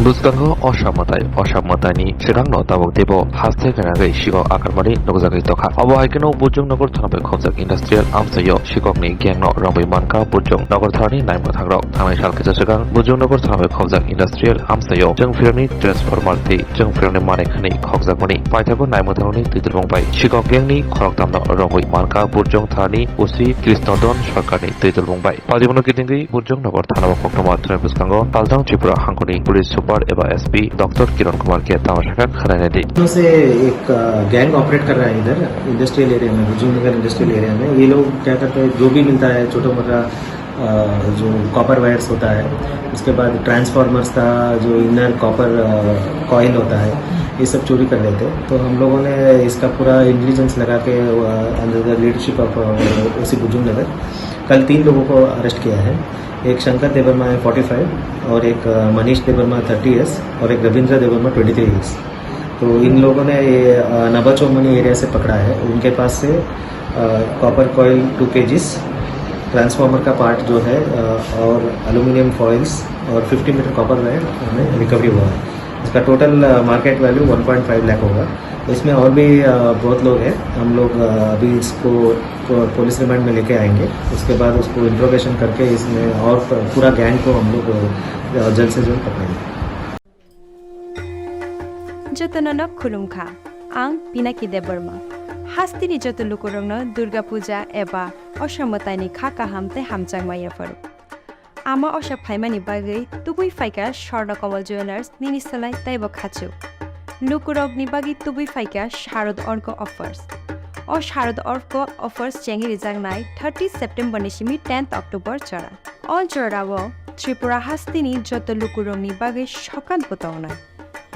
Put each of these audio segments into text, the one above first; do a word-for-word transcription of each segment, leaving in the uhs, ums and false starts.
Bwskango Osha mwtai, Osha mwtaini swkangno tabuk teibo haste gwnangwi sikok akarmani nukjagwi tongkha. Obo hai kheno Bujong Nagar thana bai khobjak industrial amchaio sikokni gangno romwi mankha Bujong Nagar thanani naimwthangrok. Thangnai sal kisa swkang Bujong Nagar thana bai khobjak industrial amchaio chwng phironi transformer tei chwng phironi manwi khwnwi khokjakmani paithago naimwthangrokni twidulbung bai sikok gangni khoroktamno romwi mankha Bujong thanani O C Krishnodon Sarkarni twidulbung bai. Pajimano kitingwi Burjong Nagar thana o koktwma thwnai bwskango Taltang Tripura hangkoni police super eba S P Doctor Kiran Kumar ke tama sakha khwnaina di. से एक gang operate कर रहा है इधर industrial area में, भुजंग नगर industrial area में। ये लोग क्या करते हैं, जो भी मिलता है छोटा मोटा, अ, जो कॉपर वायर्स होता है, उसके बाद ट्रांसफार्मर्स का जो इनर कॉपर कॉइल होता है, ये सब चोरी कर लेते हैं। तो हम लोगों ने इसका पूरा इंटेलिजेंस लगा के, अंडर द लीडरशिप ऑफ ओसी भुजंग नगर, कल तीन लोगों को अरेस्ट किया है। एक शंकर देवर्मा है फोर्टी फ़ाइव और एक, अ, मनीष देवर्मा थर्टी ईयर्स और एक रविंद्र देवर्मा ट्वेंटी थ्री ईयर्स। तो इन लोगों ने ये, अ, नबाचौमनी एरिया से पकड़ा है। उनके पास से, अ, copper coil two KGs, transformer का पार्ट जो है, अ, और एल्यूमिनियम फॉइल्स और फिफ्टी मीटर कॉपर वायर हमें रिकवरी हुआ है। इसका टोटल, अ, market value one point five lakh होगा। इसमें और भी, अ, बहुत लोग हैं। हम लोग, अ, अभी इसको पु-, पुलिस रिमांड में लेके आएंगे। उसके बाद उसको इंट्रोगेशन करके इसमें और प-, पूरा गैंग को हम लोग, अ, जल्द से जल्द पकड़ेंगे। Jotono no khulumkha. Ang Pinaki Debbarma. Hasteni joto lukurokno Durga Puja eba Osha mwtaini kha kaham tei hamjakma yapharo. Ama Osha phaimani bagwi tubui phaikha Swarna Kamal Jewellers nini slai teibo khachuk. Lukurokni bagwi tubui phaikha Sharad Orko offers. O Sharad Orko offers chengwi rijaknai thirty September ni simi tenth October jora. O jorao Tripura hasteni joto lukurokni bagwi sokat bo tongnai.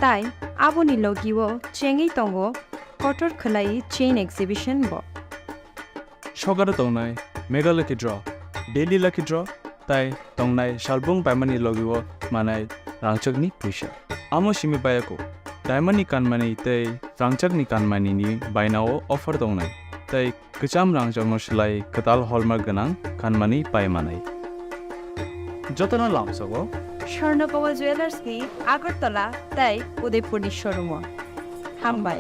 Tai aboni logio chengwi tongo kotor khwlai chain exhibition bo. Sokaro tongnai Mega Lucky Draw, Daily Lucky Draw, tai tongnai salbung paimani logio manai rangchakni puisa. Amo simi bayako, diamond ni kanmani tei rangchakni kanmani ni bainao offer tongnai, tei kwcham rangchakno slai kwtal hallmark gwnang kanmani pai manai. Jotono lamsogo Swarna Kamal Jewellers ni Agartala tei Udaipur ni showroom o. Hambai.